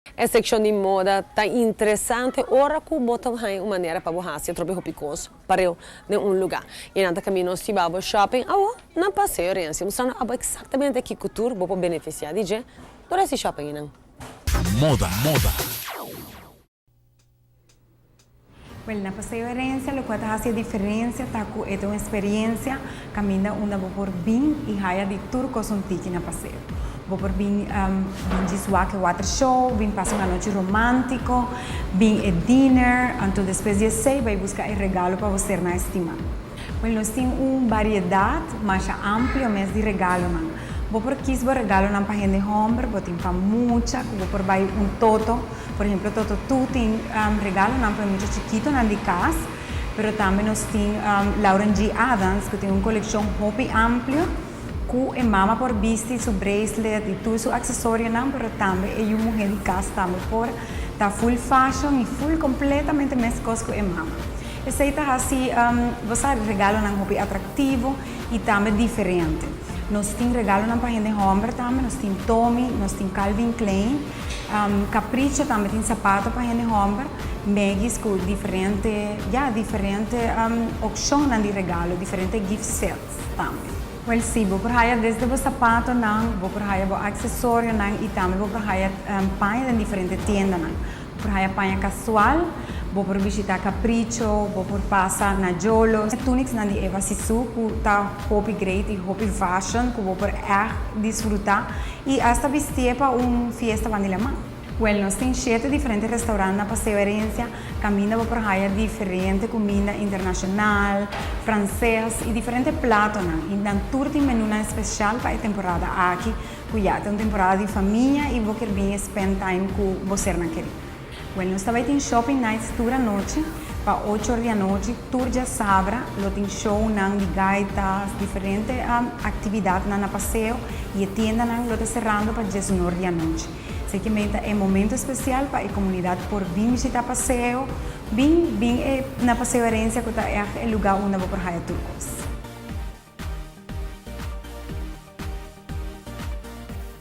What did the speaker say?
E sekshon di moda ta interesante ora ku bo ta haña un manera pa bo hasi atrobe hopi kos pareu den un lugá. I nan ta kamin'o si bo abo shopping awo na Paseo Herencia, mustrando abo eksaktamente kiko tur bo por benefisiá di dje dor hasi shopping einan. Moda, moda. Wel, na Paseo Herencia loke ta haci e diferencia ta cu e ta un experiencia caminda unda bo por bin y haya di tur cos un tiki na paseo. Bo por bin bin djis wak e water show, bin pasa un anochi romantico, bin e dinner, anto despues di esey bay busca e regalo pa bo sernan estima. Wel, nos tin un variedad masha amplio mes di regalonan. Bo por kies bo regalonan pa hende homber, bo tin pa mucha cu bo por bay un toto. Por ehemplo Toto Tu tin regalonan pa e mucha chikitonan di cas, pero tambe nos tin Lauren G. Adams cu tin un coleccion hopi amplio cu e mama por bisti su bracelet y tur su accesorionan, pero tambe e yu muhe di cas tambe por ta full fashion y full completamente mescos cu e mama. Esey ta haci bo sa regalonan hopi atractivo y tambe diferente. Nos tin regalonan pa hende homber tambe, nos tin Tommy, nos tin Calvin Klein. Capricho tambe tin sapato pa hende homber, Maggie's cu diferente, ya, diferente opcionnan di regalo, diferente gift sets tambe. Wel si, bo por haya desde bo sapatonan, bo por haya bo accesorionan y tambe bo por haya paña den diferente tiendanan. Bo por haya paña casual, bo por bishita Capricho, bo por pasa na Jolo. Tunicsnan di Eva Sisu cu ta hopi great y hopi fashion cu bo por echt disfruta y hasta bistié pa un fiesta banda di laman. Wel, nos tin shete diferente restaurant na Paseo Herencia caminda bo por haya diferente cuminda internacional, frances y diferente platonan y nan tur tin menunan especial pa e temporada aki cu ya ta un temporada di famia y bo kier bin spend time cu bo sernan keri. Wel, nos ta bay tin shopping nights tur anochi, pa ocho or di anochi, tur djasabra lo tin shownan di gaitas, diferente actividadnan na paseo y e tiendanan lo ta cerrando pa diesunor di anochi. Esaki mey ta e momento especial pa e comunidad por bin bishita paseo, bin bin e na Paseo Herencia cu ta echt e lugar unda bo por haya tur cos.